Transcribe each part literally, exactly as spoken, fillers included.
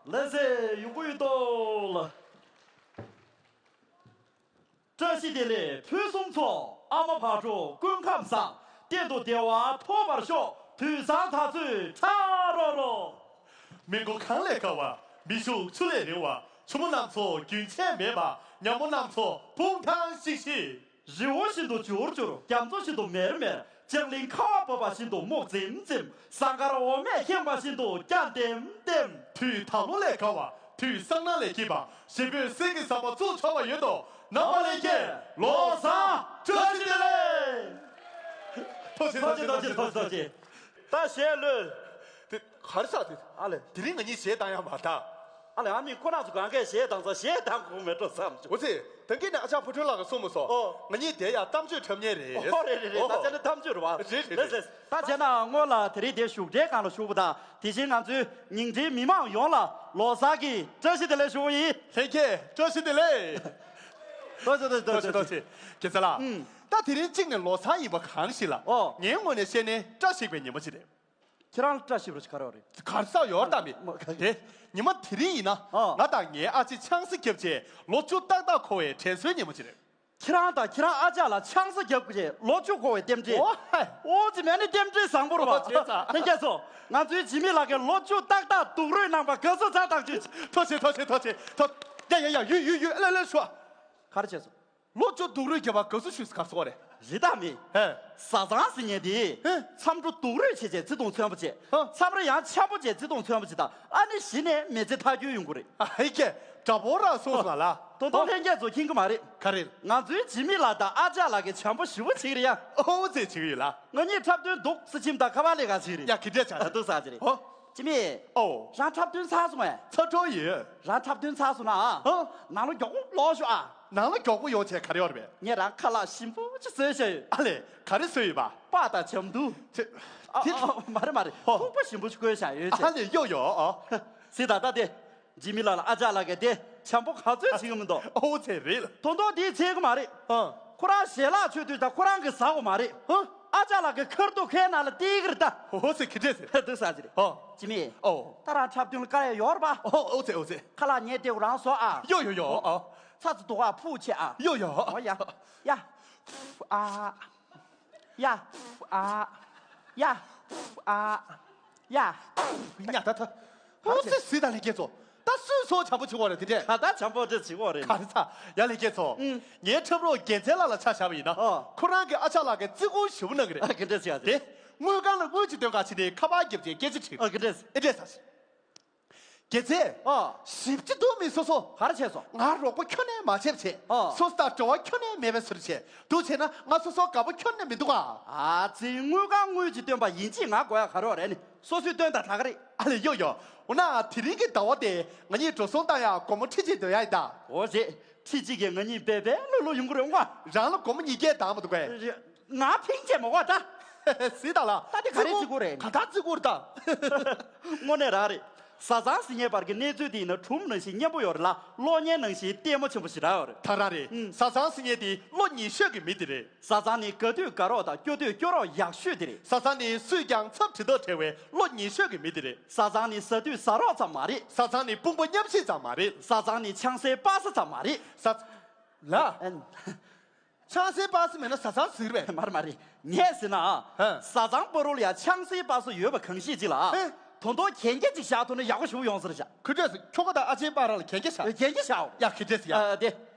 ལགས་སེ། ཡོང་གི་ཡོད་དོ་ལགས། བཀྲ་ཤིས་བདེ་ལེགས་ཕུན་སུམ་ཚོགས། ཨ་མ་བག་དྲོ་སྐུ་ཁམས་བཟང་། གཏན་དུ་བདེ་བ་ཐོབ་པར་ཤོག་དུས་བཟང་ད་ཚོད་ཁྲ་རོ་རོ། མི་མགོ་གངས་ལས་དཀར་བ། མི་ཤུགས་ཆུ་ལས་རིང་བ། ཆུ་མོ་རྣམ་ཚོ་རྒྱུན་ཆད་མེད་པ། ཉ་མོ་རྣམ་ཚོ་བུང་ཐང་ཤིག་ཤིག་རི་བོ་བཞིན་དུ་བྱུར་བྱུར། རྒྱ་མཚོ་བཞིན་དུ་མེར་མེར། ལྕང་གླིང་ཁ་བ་བབས་པ་བཞིན་དུ་རྨོག་འཛིམ་འཛིམ། ཟངས་དཀར་འོ་མས་ཁེངས་པ་བཞིན་དུ་སྐྱ་ལྡེམ་ལྡེམ། དུས་དལ་བ་ལས་དཀའ་བ། དུས་སང་གནངས་ལས་སྐྱིད་པ། གཞིས་སྤོས་གསེར་གྱི་ཟ་མ་བཙུགས་ཆོག་པ་ཡོད་དོ། ནང་པ་ལྷན་རྒྱས་ལོ་གསར་བཀྲ་ཤིས་བདེ་ལེགས། ཐུགས་རྗེ་ཆེ། ཐུགས་རྗེ་ཆེ། ཐུགས་རྗེ་ཆེ། ཐུགས་རྗེ་ཆེ། ད་གཞས་ལོས། དེ་ག་རེ་ཟེར་དེ། ཨ་ལས། དེ་རིང་ང་གཉིས་གཞས་བཏང་ཡག་མ་རེད་ད། ཨ་ལས། ཨ་མི་ཁོ་རང་ཚོ་གང་གས་གཞས་བཏང་ས། གཞས་བཏང་དགོས་མེད་འགྲོ་བསམ་བྱུང་། འོ་ཙི། ད་གིན་ནས་ཨ་ཅག་ཕུར་སྒྲོན་ལགས་ཀྱིས་གསུངས་མ་སོང་། ཨོ། ང་གཉིས་དེ་ཡང་གཏམ་བརྗོད་འཁྲབ་མཁན་རེད། ཨོ་རེད་རེད་རེད། ད་བྱས་ན་གཏམ་བརྗོད་རེད་བ། རེད་རེད་ལགས་རེད། ཟེར། ད་བྱས་ན་སྔོན་ལ་དེ་རིང་དེ་བཞུགས་གྲལ་སྒང་ལ་བཞུགས་པ་དང་དེ་བཞིན་ང་ཚོའི་ཉིང་ཁྲིའི་མི་མང་ཡོངས་ལ་ལོ་གསར་གྱི་བཀྲ་ཤིས་བདེ་ལེགས་ཞུ་བ་ཡིན། ལྷན་རྒྱས་བཀྲ་ཤིས་བདེ་ལེགས། ཐུགས་རྗེ་ཆེ། ཐུགས་རྗེ་ཆེ། ཐུགས་རྗེ་ཆེ། རྒྱལ་ས་ལགས། ཨུམ། ད་དེ་རིང་གཅིག་ནས་ལོ་གསར་ཡིན་པ་གང་ཞིག་ལ། ཨོ། ངའི་ངོས་ནས་བཤད་ན་བཀྲ་ཤིས་པའི་ཉིན་མོ་ཞིག་རེད། ཁྱེད་རང་ལ་བཀྲ་ཤིས་པ་ཞིག་ག་རེ་ཡོད་རེད། ག་རེ་ཟེར་ཡོད་རེད་ད་མི། མ་ག་དེ། ཉི་མ་དེ་རིང་ཡིན་ན། ཨ། ང་དང་ངའི་ཨ་ཅེ་ཆང་ས་བརྒྱབ་བྱས་ལོ་བཅུ་ཏག་ཏག་འཁོར་བའི་དྲན་གསོའི་ཉིན་མོ་ཅིག་རེད། ཁྱེད་རང་དང་ཁྱེད་རང་ཨ་ཅག་ལ་ཆང་ས་བརྒྱབ་བྱས་ལོ་བཅུ་འཁོར་བའི་རྟེན་འབྲེལ། ཨོ་ཧའི། ཨོ་ཙི་མེ་ནི་རྟེན་འབྲེལ་བཟང་པོ་རེད་བ། ཨོ་ཙི་ཙ། ལྷན་རྒྱས་ཚོ། ང་ཚོའི་འཇིགས་མེད་ལགས་ཀྱིས་ལོ་བཅུ་ཏག་ཏག་སྡུག་རུས་གནང་བ་དགའ་བསུ་ཚར་ཐག་ཆོད། ཐུགས་རྗེ་ཆེ། ཐུགས་རྗེ་ཆེ། ཐུགས་རྗེ་ཆེ། ཐུགས། ཡ་ཡ་ཡ། ཡུ་ཡུ་ཡུ། ཨ་ལེ་ལེ་ཤོ། ག་རེ་བྱས་སོང་། ལོ་བཅུ་སྡུག་རུས་བརྒྱབ་པ་དགའ་བསུ་ཞུས་ཟེར་ག་རེ་ཟེར་དགོས་རེད། རེད་ད་མི། ཧེ། བཟའ་ཚང་ཟེར་མཁན་དེ། ཧེ། མཚམས་རེ་སྡུག་རུས་བྱས་བྱས་བརྩེ་དུང་མཚོན་པོ་བྱེད། ཧ། མཚམས་རེ་ཡང་འཆམ་པོ་བྱས་བརྩེ་དུང་མཚོན་པོ་བྱེད་དང་། ཨ་ནི་གཞི་ནས་མི་ཚེ་ཐར་རྒྱུ་ཡོང་གི་རེད། ཨ་ཧེ་ཀྱེ། དྲ་འབོར་རང་སོང་སོང་ལ། དོན་དུ་ལྷན་རྒྱས་ཚོ་མཁྱེན་གི་མ་རེད། ག་རེ། ང་ཚོའི་འཇིགས་མེད་ལགས་དང་ཨ་ཅག་ལགས་ཀྱིས་བྱམས་པོ་ཞེ་པོ་བྱེད་ཀྱི་རེད་ཡ། ཨོ་ཙེ་བྱེད་ཀྱི་ཡོད་ལ། ང་གཉིས་འཁྲབ་སྟོན་འདུག་ཟེར་ཕྱིན་ད་ཁ་པར་ལས་ཀ་བྱེད་ཀྱི་རེད། ཡ་གི་འདྲ་ཆགས། འདུག་ཟེར་གྱི་རེད། ཨོ། འཇིགས་མེད། ཨོ། རང་འཁྲབ་སྟོན་ཚར་སོང་ངས། ཚར་འགྲོ་ཡོད། རང་འཁྲབ་སྟོན་ཚར་སོང་ན་ཨ། ཨོ། ནང་ལོགས་མགྱོགས་པོ་ལོག་ཤོག་ཨ། ནང་ལོགས་མགྱོགས་པོ་ཡོང་བྱས་ག་རེ་ཡོད་རེད་པས། ངས་རང་ཁ་ལག་ཞིམ་པོ་ཅིག་བཟོས་བཞག་ཡོད། ཨ་ལས། ག་རེ་བཟོས་ཡོད་པ། པགས་དང་བྱམ་དུ། ཚེ། ཨ་དེ། ཨ་མ་རེད་མ་རེད། ཧོ། ཁུག་པ་ཞིམ་པོ་ཞིག་བསྐོལ་བཞག་ཡོད་ཨ་ཅེ། ལས་གཡོ་ཡོ་ཨོ། སི་ད་ད་དེ། འཇིགས་མེད་ལགས་ལ་ཨ་ཅག་ལགས་ཀྱིས་དེ་བྱམས་པོ་ག་ཚོད་བྱེད་ཀྱི་མི་འདུག་ཨོ་ཙེ་རེད་ལ། དོན་དག་དེ་ཚད་ཀྱི་མ་རེད། ཨ། ཁོ་རང་ཞལ་ལག་མཆོད་དུས་ད་ཁོ་རང་གིས་ཟ་དགོས་མ་རེད། ཨ། ཨ་ཅག་ལགས་ཀྱིས་ཁ་ཐུག་ཁའི་ནང་ལ་སྟེར་གྱི་རེད་ད། ཨོ་ཙེ་གི་འདྲས་ཟེར། འདུག་ཟེར་གྱི་རེད། ཨོ། འཇིགས་མེད། ཨོ། ད་རང་འཁྲབ་སྟོན་ལ་དཀའ་ལས་ཡོད་རེད་པ། ཨོ་ཨོ་ཙེ་ཨོ་ཙེ། ཁ་ལག་ཉལ་བསྡད་དགོས་རང་བཟོ་ཨ། ཡོ་ཡོ་ཡོ། ཨོ། ཚ་ཚ་འདུག་ག་ཕུག་ཆེ་ཨ། ཡོ་ཡོ། ཨོ་ཡ། ཡ། ཨ། ཡ། ཨ། ཡ། ཨ། ཡ། ཉ་ད་ད། ཨོ་ཙི་སི་ད་ལྷན་རྒྱས་ཚོ། ད་སུས་སོ་བྱམས་པོ་བྱེད་དགོས་རེད་དེ་འདྲས། ད་ད་བྱམས་པོ་འདྲ་བྱེད་དགོས་རེད། ག་རེ་ཚ། ཡ་ལྷན་རྒྱས་ཚོ། ཨུམ། ངའི་འཁྲབ་རོགས་རྒྱལ་མཚན་ལགས་ལ་ཆ་བཞག་པ་ཡིན་ན། ཨོ། ཁོ་རང་གི་ཨ་ཅག་ལགས་ཀྱིས་བརྩི་བཀུར་ཞེ་པོ་གནང་གི་རེད། ཨ་གི་འདྲས་ཟེར་ཡ་དེ། དེ། དངུལ་ཁང་ལ་དངུལ་གྱི་སྟོན་ཁ་ཕྱིན་ནས་ཁ་པར་བརྒྱབ་བྱས་སྐད་ཆ་དྲིས། ཨ་གི་འདྲས། ཨེ་འདྲས་ཟེར། རྒྱལ་མཚན། ཨ། ཞིབ་ཅིག་འདུག་མི་སོ་སོ། ག་རེ་བྱས་སོང་། ང་རོགས་པ་ཁྱོན་ནས་མ་བྱས་བྱས། ཨ། སོ་སོ་དང་འབྲེལ་བ་ཁྱོན་ནས་མེད་པའི་བཟོ་འདྲ་བྱས། འདུག་བྱས་ན་ང་སོ་སོ་དགའ་པོ་ཁྱོན་ནས་མི་འདུག་ཨ། ཨ་ཙི། དངུལ་ཁང་དངུལ་གྱིས་བཏོན་པ་ཡིན་གཅིག་ང་དགོས་ཡ་ག་རེ་ཡོད་རེད། ནི་སོ་སོས་བཏོན་དང་ད་ག་རེད། ཨ་ལས་ཡོ་ཡོ། འོ་ན་དེ་རིང་གི་ཟླ་བ་དེ་ང་གཉིས་འགྲོ་སོང་བཏང་ཡ་སྒོར་མོ་ཁྲི་གཅིག་འདོན་ཡ་ཡིན་ད། འོ་རེད། ཁྲི་གཅིག་གིས་ང་གཉིས་འབད་འབད་ལྷོད་ལྷོད་ཡོང་གི་རེད་འོ། རང་ལ་སྒོར་མོ་ཉིས་བརྒྱ་བཏང་མི་འདུག་གས། རེད། ང་ཕིང་བྱས་མ་གོ་ད། སི་ད་ལ། ད་དེ་ག་རེ་བརྩི་བཀུར་རེད། ག་ད་བརྩི་བཀུར་ད། དངོས་གནས་རང་རེད། བཟའ་ཚང་ཟེར་མཁན་བར་གྱི་གནས་ཚུལ་དེ་ཡིན་ན་གྲུམ་ནང་བཞིན་སྙན་པོ་ཡོད་རེད་ལ། གློག་བརྙན་ནང་བཞིན་ལྟད་མོ་ཆེན་པོ་ཞིག་རག་ཡོད་རེད། ད་རང་རེད། ཨུམ། བཟའ་ཚང་ཟེར་མཁན་དེ་བློ་ཉེ་ཤོས་ཀྱི་མི་དེ་རེད། བཟའ་ཚང་ནི་དགའ་དུས་དགའ་རོགས་དང་སྐྱོ་དུས་སྐྱོ་རོགས་ཡག་ཤོས་དེ་རེད། བཟའ་ཚང་ནི་སུས་ཀྱང་ཚབ་དྲི་དོགས་བྲལ་བའི་བློ་ཉེ་ཤོས་ཀྱི་མི་དེ་རེད། བཟའ་ཚང་ནི་ཟ་དུས་ཟ་རོགས་ཙམ་མ་རེད། བཟའ་ཚང་ནི་དཔུང་པ་མཉམ་གཤིབ་ཙམ་མ་རེད། བཟའ་ཚང་ནི་ཆང་སའི་པ་སེ་ཙམ་མ་རེད། བཟའ། ལ། ཨན། ཆང་སའི་པ་སེ་མེད་ན་བཟའ་ཚང་ཟེར་བས། མ་རེད་མ་རེད། ངས་ཟེར་ན་ཨ། ཧ། བཟའ་ཚང་བར་དུ་ལ་ཡ་ཆང་སའི་པ་སེ་ཡོད་པ་གང་ཤེས་ཅིག་ལ་ཨ། ཧ། དོན་དུ་གན་རྒྱ་ཅིག་བཞག་ཐུབ་ན་ཡག་པོ་ཞེ་པོ་ཡོང་ས་རེད་ཤག་ཁུ་ཁྲོས་ཁྱོ་ག་དང་ཨ་ཅེ་པ་ར་ལ་གན་རྒྱ་བཞག་གན་རྒྱ་བཞག་ཡ་ཁི་ཁྲོས་ཡ། ཨ་དེ།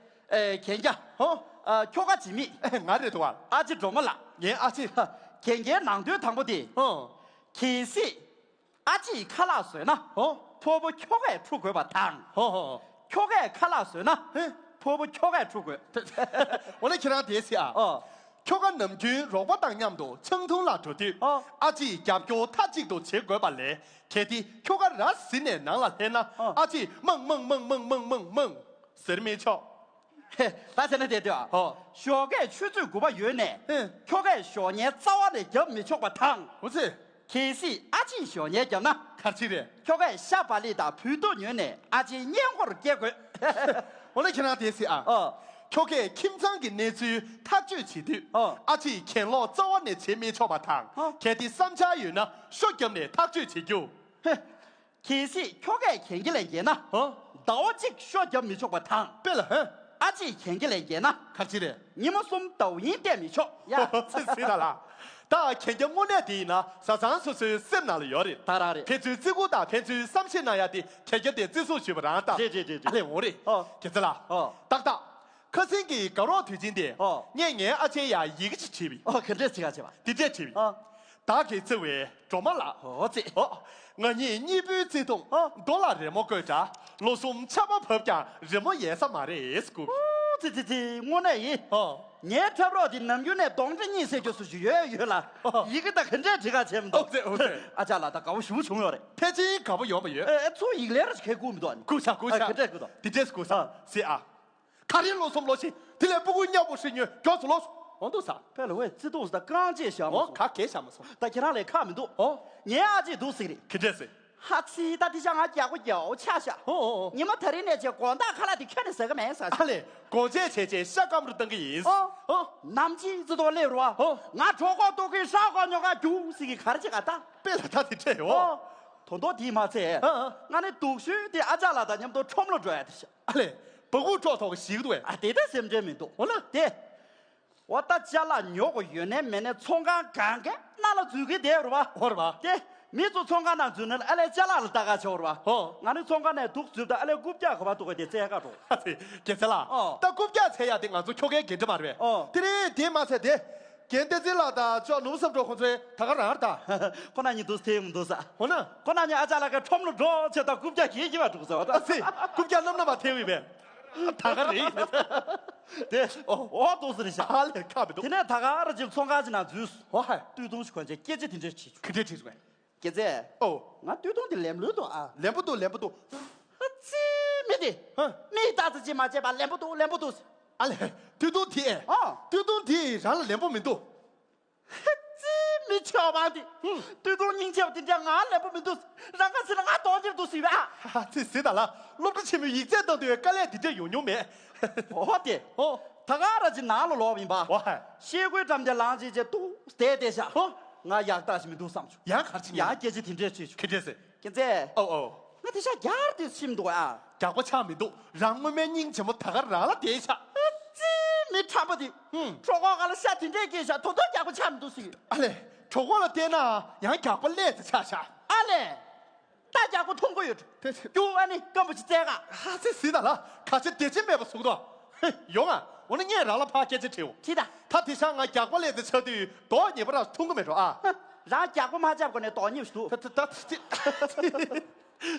ཨེ་གན་རྒྱ། ཧོ། ཨ་ཁྱོ་ག་འཇིགས་མེད། ཨེ་ང་རེད་དོ་བ། ཨ་ཅེ་སྒྲོལ་མ་ལགས། ངའི་ཨ་ཅེ། གན་རྒྱའི་ནང་དོན་དང་པོ་དེ། ཧོ། གལ་སྲིད། ཨ་ཅེས་ཁ་ལག་བཟོས་ན། ཨོ། ཕོ་བོ་ཁྱོ་གས་འཁྲུ་དགོས་པ་དང་། ཧོ་ཧོ། ཁྱོ་གས་ཁ་ལག་བཟོས་ན། ཧེ། ཕོ་བོ་ཁྱོ་གས་འཁྲུ་དགོས། འོ་ན་ཁྱེད་རང་དེ་ཟེར་ཨ། ཨོ། ཁྱོ་ག་ནམ་རྒྱུན་རོགས་པ་དང་མཉམ་དུ་ཆང་འཐུང་ལ་འགྲོ་དུས། ཨོ། ཨ་ཅེས་རྒྱབ་སྐྱོར་མཐའ་གཅིག་ཏུ་བྱེད་དགོས་པ་ལས། གལ་ཏེ་ཁྱོ་ག་ར་ཟིན་ནས་ནང་ལ་ལྷན་ན། ཨོ། ཨ་ཅེས་མང་མང་ཟེར་མི་ཆོག་ཧེ། ད་བྱས་ན་དེ་དུས་ཨ། ཧོ། ཞོགས་ཀས་ཆུ་ཚོད་དགུ་པ་ཡོལ་ནས། ཧེ། ཁྱོ་གས་ཞོགས་ཉལ་རྩ་བ་ནས་རྒྱབ་མི་ཆོག་པ་དང་། འོ་ཙི། གལ་སྲིད་ཨ་ཅེས་ཞོགས་ཉལ་བརྒྱབ་ན། ག་རེ་བྱེད་རེད། ཁྱོ་གས་ཤ་བག་ལེབ་དང་བུལ་ཏོག་ཉོས་ནས་ཨ་ཅེའི་སྔས་མགོར་སྐྱེལ་དགོས། འོ་ན་ཁྱེད་རང་དེ་ཟེར་ཨ། ཨོ། ཁྱོ་གས་ཁྱིམ་ཚང་གི་གནས་ཚུལ་ཐག་གཅོད་བྱེད་དུས། ཨོ། ཨ་ཅེས་གྱེན་ལོག་རྩ་བ་ནས་བྱེད་མི་ཆོག་པ་དང་། ཨོ། གལ་ཏེ་བསམ་འཆར་ཡོད་ན་ཤོ་བརྒྱབ་ནས་ཐག་གཅོད་བྱེད་རྒྱུ། ཧེ། གལ་སྲིད་ཁྱོ་གས་གན་རྐྱལ་ལ་འགྱེལ་ན། ཧོ། ཟླ་བ་གཅིག་ཤོ་རྒྱབ་མི་ཆོག་པ་དང་། དཔེ་ལ་ཧོ། ཨ་ཅེས་གན་རྐྱལ་ལ་འགྱེལ་ན། ག་ཅི་རེད། ཉི་མ་གསུམ་ཟླ་བ་ཡིན་བསྡད་མི་ཆོག་ཡ། ཧོ་ཧོ། ཚེ་ཟིན་ད་ལ། ད་གན་རྐྱལ་དངོས་གནས་དེ་ཡིན་ན་བཟའ་ཚང་སོ་སོའི་སེམས་ནང་ལ་ཡོད་རེད། ད་རང་རེད། ཕན་ཚུན་བརྩི་བཀུར་དང་ཕན་ཚུན་བསམ་ཤེས་གནང་ཡ་དེ་གན་རྐྱལ་དེ་བརྩི་སྲུང་ཞུས་པ་རང་ད། རེད་རེད་རེད་རེད། ཨ་ལས་འོང་རེད། ཨོ། དགེ་རྩེ་ལགས། ཨོ། ཏག་ཏག་ཁ་སང་གི་དགའ་རོགས་དུས་ཆེན་དེ། ཨོ། ངས་ངའི་ཨ་ཅེ་ཡ་ཡི་གེ་ཅིག་བྲིས་པ་ཡིན། ཨོ། ག་འདྲས་བྲིས་ག་བྱས་པ། འདི་འདྲས་བྲིས་པ་ཡིན། ཨོ། བདག་གི་བརྩེ་བའི་སྒྲོལ་མ་ལགས། ཨོ་ཙི། ཨོ། ང་གཉིས་གཉིས་པོའི་བརྩེ་དུང་། ཨོ། རྡོ་ལ་རི་མོ་བརྐོས་འདྲ། ལོ་གསུམ་ཆར་པ་བབས་ཀྱང་རི་མོ་ཡལ་ས་མ་རེད་ཟེར་གོ། ཨོ་ཙི་ཙི་ཙི། དངོས་གནས་ཡིན། ཨོ། ངའི་འཁྲབ་རོགས་འདི་ནམ་རྒྱུན་ནས་གདོང་འདྲེ་གཉིས་ཟེར་རྒྱུ་སུ་ཞིག་ཡོད་ཡོད་ལ། ཨོ། ཡི་གེ་ད་ག་འདྲས་བྲིས་ག་བྱས་མི་འདུག་ཨོ་ཙི་ཨོ་ཙི། ཨ་ཅག་ལགས་ད་དགའ་བོ་ཞེ་པོ་བྱུང་ཡོད་རེད། ཕལ་ཆེར་དགའ་པོ་ཡོང་བ་ཡོད། ཨེ་ཚུར་ཡིག་ལན་ར་ཞིག་ཁས་བསྐུར་མི་འདུག་ཨ་ནི། བསྐུར་བྱ་བསྐུར་བྱ། ཨ་ག་འདྲས་བསྐུར་འདུག་འདི་འདྲས་བསྐུར་ས། ཨ། ཟེར་ཨ། ག་རེ་ལོ་གསུམ་ལོ་ཕྱིན། དེ་ལས་སྤུ་གུ་མཉམ་པོ་ཧྲིལ་ཉོས་མགྱོགས་སུ་ལོག་སོང་། འོང་འདུག་ས། དཔེ་ལ་ཝེ་བརྩེ་དུང་ཟེར་ད་རྐང་རྗེས་བཞག་མ་འོང་སོང་། ག་གས་བཞག་མ་སོང་། ད་ཁྱེད་རང་ལས་ཁག་མི་འདུག་ཨོ། ངའི་ཨ་ཅེས་འདུག་ཟེར་རེད། ག་འདྲས་ཟེར། ཧ་ཙི་ད་དེ་ཤ་ང་རྒྱག་པོ་རྒྱག་འོ་ཆགས་ཤག་ཨོ་ཨོ་ཨོ། ཉི་མ་ད་རིང་ནས་བྱས་དགོང་དག་ཁ་ལག་དེ་ཁྱོན་ནས་ཟ་གི་མེད་ཟེར་ཤག་ཨ་ལས་དགོང་ཆས་བྱས་བྱས་ཤ་སྐམ་རུ་བཏང་གི་ཡིན། ཨོ། ཨོ། ནམ་ཕྱིན་བརྩེ་དུང་སླེབས་རུ་བ། ཨོ། ང་གྲོད་ཁོག་ལྟོགས་གི་ཤ་སྐམ་ཉོ་ག་རྒྱུགས་ཟེར་གི་ག་རེ་བྱེད་ག་ད། དཔེ་ལ་ད་དེ་འདྲས་ཨོ། ཨོ། དོན་དག་དེ་མ་ཚད། ཨ་ཨ། ང་ནི་སྡུག་ཤོས་དེ་ཨ་ཅག་ལགས་དང་མཉམ་དུ་ཁྲོམ་ལ་འགྲོ་ཡ་དེ་ཤག་ཨ་ལས། སྦུ་གུ་ཀྲོག་ཐོག་གི་ཞིག་འདུག་ཨེ། ཨ་དེ་ད་སེམས་ཁྲལ་མི་འདུག་འོ་ན། དེ། འོ་ད་ཅ་ལག་ཉོ་དགོས་ཡོད་ནའི་མེད་ནའི་ཚོང་ཁང་གང་གའི་ནང་ལ་འཛུལ་གི་བསྡད་རུ་བ། འོ་རུ་བ། དེ། མི་ཚོ་ཚོང་ཁང་ནང་འཛུལ་ན་ཨ་ལས་ཅ་ལག་ལ་ལྟ་ག་ཆོག་རུ་བ། ཧོ། ང་ནི་ཚོང་ཁང་ནས་འདུག་འཛུལ་ད་ཨ་ལས་རྐུབ་བཀྱག་ག་བ་འདུག་ག་དེ་བཙལ་ག་འགྲོ། ཨ་ཙི། རྒྱལ་མཚན་ལགས། ཨོ། ད་རྐུབ་བཀྱག་འཚོལ་ཡ་དེ་ང་ཚོ་ཁྱོ་གའི་འགན་འཁྲི་མ་རེད་པས། ཨོ། དེ་རིང་དེ་མ་ཚད་དེ། རྒན་བསྟན་འཛིན་ལགས་དང་ཅོག་ནུབ་བསམ་འགྲོ་ཁོང་ཚོའི་ད་ག་རང་རེད་ད། ཁོ་ན་གཉིས་འདུག་ཐེ་ཡོང་འདུག་ས། འོ་ན། ཁོ་ན་གཉིས་ཨ་ཅག་ལགས་ཀྱི་ཁྲོམ་ལ་འགྲོ་ཆེ་ད་རྐུབ་བཀྱག་གིས་ཀྱི་བ་འགྲོ་ས་བ་ད། ཨ་ཙི། རྐུབ་བཀྱག་རྣམ་སྣ་མ་ཐེ་བས་པས། ད་ག་རེད། དེ། ཨོ། ཨོ་འདུག་ས་རེད་ཤག་ཨ་ལས་ཁ་བི་འདུག་དེ་ནས་ད་ག་ར་ཅིག་ཚོང་ཁང་ཅིག་ནང་འཛུལ་སོང་། ཨོ་ཧ། སྟོད་ཐུང་ཞིག་གོན་ཆེ་སྐད་ཆ་དེ་འདྲས་བྱེད་བྱུང་། ག་འདྲས་བྱེད་བྱུང་། སྐྱེ་ཚེ། ཨོ། ང་སྟོད་ཐུང་དེ་ལེམ་ལོས་འདུག་ཨ། ལེམ་པོ་འདུག་ལེམ་པོ་འདུག་ཨ་ཙི་མི་དེ། ཧ། མིའི་རྟགས་རྩི་ཅིག་མ་བྱས་པ་ལེམ་པོ་འདུག་ལེམ་པོ་འདུག་ཨ་ལས། སྟོད་ཐུང་དེ། ཨ། སྟོད་ཐུང་དེ་རང་ལ་ལེམ་པོ་མི་འདུག་ཨ་ཙི་མི་ཆོག་པ་དེ། ཧུམ། སྟོད་ཐུང་སྙིང་རྗེ་བ་དེ་འདྲ་ང་ལེམ་པོ་མི་འདུག་རང་ག་ཟེར་ན་ང་དོག་གཉེར་འདུག་ཟེར་བས་ཨ། ཨ་ཙི་ཟེར་ད་ལ། སློབ་གྲྭ་ཆེན་མོའི་ཡིག་ཚད་བཏང་དུས་དཀའ་ལས་འདི་འདྲ་ཡོང་མྱོང་མེད། འོ་དེ། ཨོ། ད་ག་ར་ཅིག་ནང་ལ་ལོག་ཡིན་པ། ཨོ་ཧ། ཤེལ་སྒོའི་འགྲམ་དེ་ལངས་བྱས་བྱས་ཏུ་བསྡད་བསྡད་ཤག་ཨོ། ང་ཡག་རྟགས་ཤིག་མི་འདུག་བསམ་བྱུང་། ཡང་ག་རེ་བྱེད་ཡང་སྐད་ཆ་དེ་འདྲས་བྱས་བྱུང་། ག་འདྲས་ཟེར། རྒྱལ་མཚན། ཨོ་ཨོ། ང་དེ་ཤག་རྒྱག་དེ་ཤི་མི་འདུག་ཨ། རྒྱག་པ་ཆགས་མི་འདུག་རང་དངོས་མའི་སྙིང་རྗེ་མོ་ད་ག་རང་ལ་བསྡད་ཤག་ཨ་ཙི་མི་ཁྲམ་པ་དེ། ཧུམ། གྲོད་ཁོག་སྒང་ལ་ཤ་དེ་འདྲས་སྐྱེས་ཤག་ད་དུང་རྒྱག་པ་ཆགས་མི་འདུག་ཟེར་གི། ཨ་ལས། གྲོད་ཁོག་ལ་བལྟས་ན་ཡང་རྒྱག་པ་ཀླད་དེ་ཆགས་ཤག་ཨ་ལས། ད་རྒྱག་པ་མཐོང་གི་ཡོད། དེ་ཚེ། རྒྱུ་ཨ་ནི་སྐམ་པོ་ཅིག་བཙལ་ག་ཧ་ཙི་ཟི་ད་ལ་ག་ཆེ་བདེ་ཆེན་མེད་པ་ཟུག་དོ། ཧེ་ཡོང་ང་། འོ་ན་ངས་རང་ལ་ཕར་སྐད་ཆ་དྲིའོ། དྲིས་ད། ད་དེ་ཤག་ང་རྒྱག་པ་ཀླད་དེ་ཆགས་དུས་དོགས་ཉེས་པ་ར་མཐོང་གི་མེད་འགྲོ་ཨ། ཧ། རང་རྒྱག་པ་མ་ཆགས་གོང་ནས་དོགས་ཉེས་པ་ཞིག་འདུག་ད་ད་ད་ད།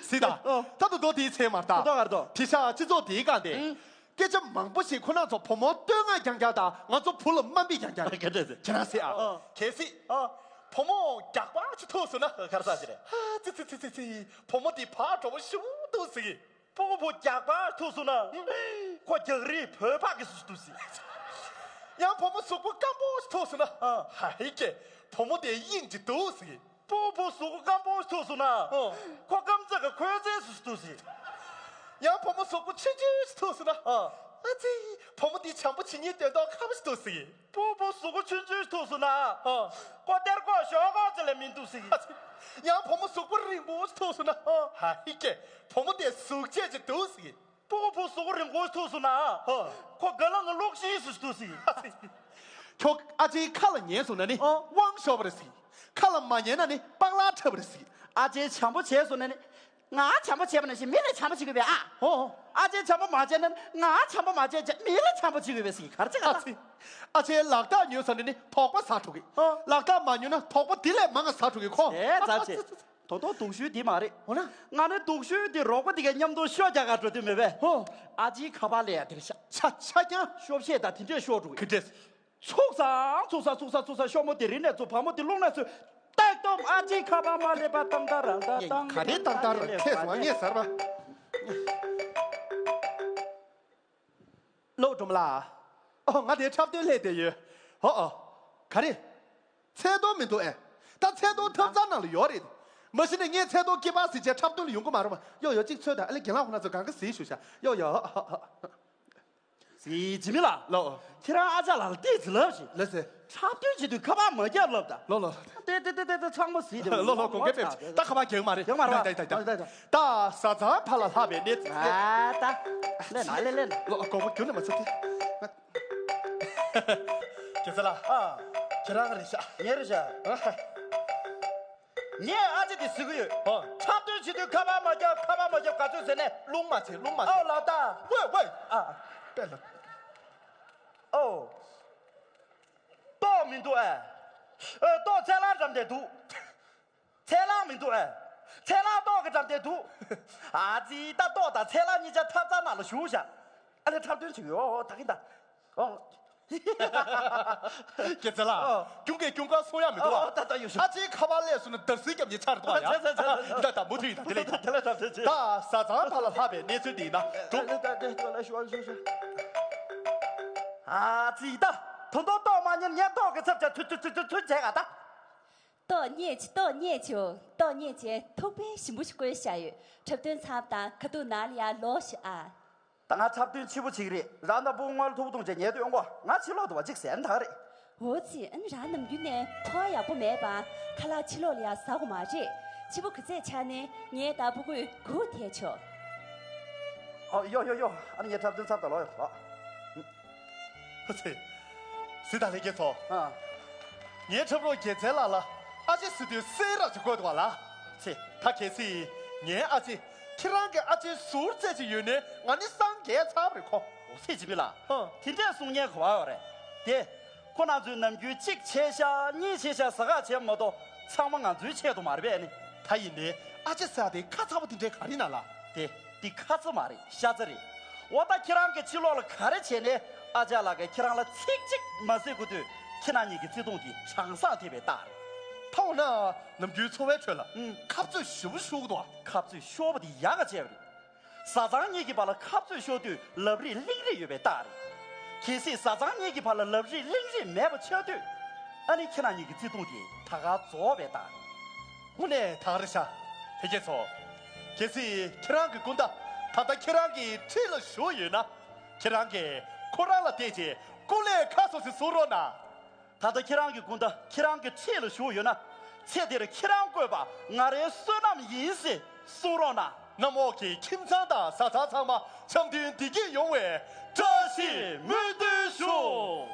ཟི་ད། ཨོ། ད་དུ་དོ་དེའི་ཚེ་མར་ད། དོ་གར་དོ། དེ་ཤག་སྤྱི་ཚོགས་དེའི་སྒང་དེ། ཨང་། སྐད་ཆ་མང་པོ་ཞིག་ཁོ་རང་ཚོ་བུ་མོ་བསྟོད་བསྔགས་རྐྱང་རྐྱང་དང་ང་ཚོ་བུ་ལ་དམའ་འབེབས་རྐྱང་རྐྱང་རེད། ག་འདྲ་ཟེར། ཁྱེད་རང་ཟེར་ཨ། ཨོ། གལ་སྲིད། ཨོ། བུ་མོ་རྒྱགས་པ་ཅིག་ཐུག་སོང་ན། ག་རེ་ཟེར་རེད། ཨ་ཙི་ཙི་ཙི་ཙི་ཙི། བུ་མོ་འདི་ཕར་འགྲོ་བ་ཞུ་འདུག་ཟེར་གི། སྤུ་གུ་བུ་རྒྱགས་པ་ཐུག་སོང་ན། ཁོ་རྒྱགས་རིགས་བོད་ཕག་གི་གཟུགས་འདུག་ཟེར། ཡང་བུ་མོ་གཟུགས་པོ་སྐམ་པོ་ཞིག་ཐུག་སོང་ན། ཨ། ཧ་ཧི་ཀེ། བུ་མོ་དེ་དབྱིངས་ཅིག་འདུག་ཟེར་གི། སྤུ་གུ་བུ་གཟུགས་པོ་སྐམ་པོ་ཞིག་ཐུག་སོང་ན། ཨོ། ཁོ་སྐམ་ཚད་ཀྱི་ཁོའི་ཚད་སུ་ཞིག་འདུག་ཟེར། ཡང་བུ་མོ་གཟུགས་པོ་ཆུང་ཆུང་ཞིག་ཐུག་སོང་ན། ཨ། ཨ་ཙི། བུ་མོ་དེ་བྱམས་པོ་བྱེད་སྙིང་འདོད་མདོག་ཁ་པོ་ཞིག་འདུག་ཟེར་གི། སྤུ་གུ་བུ་གཟུགས་པོ་ཆུང་ཆུང་ཞིག་ཐུག་སོང་ན། ཨ། ཁོ་སྟེར་ཁོག་ཞོག་ཁོག་ཅིག་ལས་མི་འདུག་ཟེར་གི། ཨ་ཙི། ཡང་བུ་མོ་གཟུགས་པོ་རིང་པོ་ཞིག་ཐུག་སོང་ན། ཨ། ཧ་ཧི་ཀེ། བུ་མོ་དེ་གཟུགས་བྱད་ཅིག་འདུག་ཟེར་གི། སྤུ་གུ་བུ་གཟུགས་པོ་རིང་པོ་ཞིག་ཐུག་སོང་ན། ཨ། ཁོ་དགའ་ལང་གི་གློག་ཤིང་ཞིག་འདུག་ཟེར་གི། ཨ་ཙི། ཁྱོད་ཨ་ཅེའི་ཁ་ལ་ཉན་སོང་ན་ནི། ཨོ། དབང་ཤོར་བ་རེད་ཟེར། ཁ་ལ་མ་ཉན་ན་ནི་པགས་ལག་འཁྲབ་པ་རེད་ཟེར། ཨ་ཅེ་བྱམས་པོ་བྱས་སོང་ན་ནི། ང་བྱམས་པོ་བྱས་པ་ནང་བཞིན་མི་ལ་བྱམས་པོ་བྱེད་དགོས་པས་ཨ། ཨོ། ཨ་ཅེ་བྱམས་པོ་མ་བྱས་ན་ནི་ང་བྱམས་པོ་མ་བྱས་བྱས་མི་ལ་བྱམས་པོ་བྱེད་དགོས་པས་ཟེར་ག་རེ་བྱེད་ག་ཨ་ད། ཙི། ཨ་ཅེ་ལག་རྟགས་ཉོས་སོང་ན་ནི་དོགས་པ་ཟ་འགྲོ་གི། ཨོ། ལག་རྟགས་མ་ཉོས་ན་དོགས་པ་དེ་ལས་མང་ང་ཟ་འགྲོ་གི་ཁོ། དེ་ཙམ་བྱས། དོ་དོ་སྡུག་ཤོས་དེ་མ་རེད། འོ་ན། ང་ནི་སྡུག་ཤོས་དེ་རོགས་པ་དེ་གའི་མཉམ་དུ་ཤོ་རྒྱག་ག་འགྲོ་དུས་མེད་པས། ཧོ། ཨ་ཅེའི་ཁ་པར་ལས་ཡ་དེར་ཤ། ཤ་ཤ་རྐྱང་། ཤོ་བཤད་དང་དེ་འདྲས་ཤོ་འགྲོ་གི། ག་འདྲས། ཚུགས་སང་ཚུགས་སང་ཚུགས་སང་ཚུགས་སང་ཤོ་མོ་དེ་རི་ནས་ཚུགས་བ་མོ་དེ་རླུང་ནས་ཚུགས། ཏག་ཏོམ་ཨ་ཅེའི་ཁ་པར་མ་སླེབས་པ་ཏང་ཏ་རང་ཏ་ཏང་། ག་རེ་ཏང་ཏ་རང་ཁྱེད་སོང་ངས་ཟར་བ། ལོ་སྒྲོལ་མ་ལགས། ཨོ་ང་དེ་འཁྲབ་སྟོན་སླེབས་བསྡད་ཡོད། ཧོ་ཨོ། ག་རེ། ཚལ་གདོང་མི་འདུག་ཨེ། ད་ཚལ་གདོང་ཐབ་ཚང་ནང་ལ་ཡོད་རེད། མ་གཞི་ནས་ངས་ཚལ་གདོང་སྐྱེས་པ་ཟིན་བྱས་འཁྲབ་སྟོན་ལ་ཡོང་གི་མ་རེད་པ། ཡོ་ཡོ་གཅིག་ཚོད་དང་ཨ་ལེ་རྒན་ལགས་ཁོ་ན་ཚོ་གང་ག་ཟིན་ཞུ་ཤག་ཡོ་ཡོ། ཡི་འཇིགས་མེད་ལགས། ལོ། ཁྱེད་རང་ཨ་ཅག་ལགས་ལ་ཏོག་ཙམ་ལབ་ཤིག་ལགས་སེ། འཁྲབ་སྟོན་བྱེད་དུས་ཁ་པར་མ་རྒྱབ་ལབ་ད། ལོ་ལོ། ཏེ་ཏེ་ཏེ་ཏེ་ཏེ་ཚང་མ་ཟིག་ཏེ། ལོ་ལོ། དགོངས་འགལ་མེད། ད་ཁ་པར་རྒྱག་མ་རེད། རྒྱག་མ་རེད་པ། ད་ད་ད་ད་ད། ད་བཟའ་ཚང་ཕ་ལ་ལྷག་པའི་གནས་ཚུལ། ཨ་ད། ལེན་ན་ལེན་ལེན། ལོ། དགོངས་པ་ཁྱོན་ནས་མ་ཚོམས་ཏེ། རྒྱལ་མཚན་ལགས། ཨ། ཁྱེད་རང་རེད་ཤག་ངས་རེད་ཤག་ཨ། ངས་ཨ་ཅེ་དེ་ཟེར་གི་ཡོད། ཨ། འཁྲབ་སྟོན་བྱེད་དུས་ཁ་པར་མ་རྒྱབ། ཁ་པར་མ་རྒྱབ་ག་ཚོད་ཟེར་ནས། རླུང་མ་བྱེད། རླུང་མ་བྱེད། ཨོ་ལགས་ད། ཝེ་ཝེ། ཨ། པེ་ལ། ཨོ། ཏོག་མི་འདུག་ཨེ། ཨེ། ཏོག་ཚལ་སླང་འགྲམ་དེ་འདུག་ཚལ་སླང་མི་འདུག་ཨེ། ཚལ་སླང་ཏོག་གི་འགྲམ་དེ་འདུག་ཨ་ཙི། ད་ཏོག་དང་ཚལ་སླང་གཉིས་ཆ་ཐབ་ཚང་ནང་ལ་བཞུགས་ཤག་ཨ་ལས་འཁྲབ་སྟོན་བྱེད་ཀྱི་ཡོད། ད་གིན་ད། ཨོ། རྒྱལ་མཚན་ལགས། ཨོ། སྐྱོན་གས་སྐྱོན་གང་གསུང་ཡག་མི་འདུག་ཨ། ཨོ་ད་ད་ཡོད་ཤག་ཨ་ཅེ་ཁ་པར་སླེབས་སོང་ན་འདར་སིག་རྒྱབ་ནས་ཆགས་འདུག་ཨ། ཡ། ད་ད་མུ་མཐུད་ཡིན། ད་དེ་ལས་ད། དེ་ལས་ད་དེ་ད་བཟའ་ཚང་ཕ་ལ་ལྷག་པའི་གནས་ཚུལ་འདི་ཡིན་ན། ད་ད་ད་ད་ལ་ཤོག་ཤོག་ཤོག་ཨ་ཙི། ད་དོན་དོན་ཏོག་མ་ཉན་ངས་ཏོག་གི་ཚབ་བྱ། ཐུ་ཐུ་ཐུ་ཐུ་ཐུ་བྱས་ག་ད། ཏོག་ཉལ་གྱི། ཏོག་ཉལ་གྱི། ཏོག་ཉལ་གྱི། ཐུག་པའི་ཞིམ་པོ་ཞིག་བསྐོལ་བཞག་ཡོད། འཁྲབ་སྟོན་ཚར་བ་དང་ཁ་ཐུག་ནང་ལ་ཡར་ལོག་ཤིག་ཨ། ད་ང་འཁྲབ་སྟོན་ཕྱི་པོ་བྱེད་ཀྱི་རེད། རང་དང་ཕྲུ་གུ་སྔོན་ལ་ཐུག་པ་འཐུང་བྱས་ཉལ་དུས་ཡོང་གོ། ང་ཕྱི་ལོག་ཏུ་བ་གཅིག་ཟན་ཐག་རེད། འོ་ཙི། ཨ་ནི་རང་ནམ་རྒྱུན་ནས་ཕོ་བ་ཡག་པོ་མེད་པ། ཁ་ལག་ཕྱི་ལོག་ལ་ཡར་ཟ་དགོས་མ་རེད། ཕྱི་པོ་གི་ཚད་ཆ་ནས་ངའི་ད་ཕྲུ་གུས་སྒུག་བསྡད་ཆོག་ཨོ་ཡོ་ཡོ་ཡོ། ཨ་ནི་ངས་འཁྲབ་སྟོན་ཚར་ད་ལོག་ཡོང་ལོག་ཨ་ཙི། སྲིད་དང་ལྷན་རྒྱས་ཚོ། ཨ། ངའི་འཁྲབ་རོགས་རྒྱལ་མཚན་ལགས་ལ་ཨ་ཅེ་ཟེར་དུས་སེ་ར་ཅིག་བཀོད་འདུག་བ་ལ། ཙི། ད་གལ་སྲིད་ངའི་ཨ་ཅེ་ཁྱེད་རང་གི་ཨ་ཅེ་ཟུར་བཙལ་ཅིག་ཡོད་ནའི་ང་ནི་སངས་རྒྱས་ཚར་བ་རེད་ཁོ། འོ་ཙི། འཇིགས་མེད་ལགས། ཨ། དེ་འདྲས་གསུང་མཁན་ག་པར་ཡོད་རེད། དེ། ཁོ་རང་ཚོས་ནམ་རྒྱུན་གཅིག་བྱས་ཤག་གཉིས་བྱས་ཤག་ཟ་ཁ་བྱས་མ་གཏོགས་ཚང་མ་ང་ཚོའི་ཆེད་དུ་མ་རེད་པས་ནི། ད་ཡིན་ནའི་ཨ་ཅེ་ཟེར་དེ་ཁ་ཚ་པོ་དེ་འདྲས་ག་རེ་ན་ལ། དེ། འདི་ཁ་ཚ་མ་རེད། ཤ་ཚ་རེད། འོ་ད་ཁྱེད་རང་གིས་ཕྱི་ལོགས་ལ་ག་རེ་བྱས་ནས་ཨ་ཅག་ལགས་ཀྱིས་ཁྱེད་རང་ལ་ཚིག་གཅིག་མ་ཟེར་གོ་དུས་ཁྱེད་རང་གཉིས་ཀྱི་བརྩེ་དུང་དེ་གྲང་སར་ཐེབས་པའི་རྟགས་རེད། ད་འོ་ན་ནམ་རྒྱུན་འཚོ་བའི་ཁྲོད་ལ། ཨུམ། ཁ་རྩོད་ཞེ་པོ་ཤོར་གི་འདུག་ཨ། ཁ་རྩོད་ཤོར་བ་དེ་ཡག་ག་བྱས་པ་རེད། བཟའ་ཚང་གཉིས་ཀྱི་བར་ལ་ཁ་རྩོད་ཤོར་དུས་ལབ་རེས་གླེང་རེས་ཡོད་པའི་རྟགས་རེད། གལ་སྲིད་བཟའ་ཚང་གཉིས་ཀྱི་བར་ལ་ལབ་རེས་གླེང་རེས་མེད་པ་ཆགས་དུས། ཨ་ནི་ཁྱེད་རང་གཉིས་ཀྱི་བརྩེ་དུང་དེ་ད་ག་རྫོགས་པའི་རྟགས་རེད། དངོས་གནས་ད་ག་རེད་ཤག་ལྷན་རྒྱས་ཚོ། གལ་སྲིད་ཁྱེད་རང་གི་སྐུ་ཟླ་ད་ལྟ་ཁྱེད་རང་གི་འཁྲིས་ལ་བཞུགས་ཡོད་ན། ཁྱེད་རང་གིས་ཁོ་རང་ལ་བལྟས་རྗེས་ཀུན་ལེགས་ཁ་སོ་ཞེས་གསུང་རོགས་གནང་། ད་ལྟ་ཁྱེད་རང་གི་སྐུ་ཟླ་ཁྱེད་རང་གི་འཁྲིས་ལ་བཞུགས་ཡོད་ན། ཚེ་འདིར་ཁྱེད་རང་བཀོད་པ་ང་རའི་བསོད་ནམས་ཡིན་ཞེས་གསུང་རོགས་གནང་། གནམ་འོག་གི་ཁྱིམ་ཚང་དང་བཟའ་ཚང་ཚང་མ་འཆམ་མཐུན་བདེ་སྐྱིད་ཡོང་བའི་བཀྲ་ཤིས་སྨོན་འདུན་ཞུ།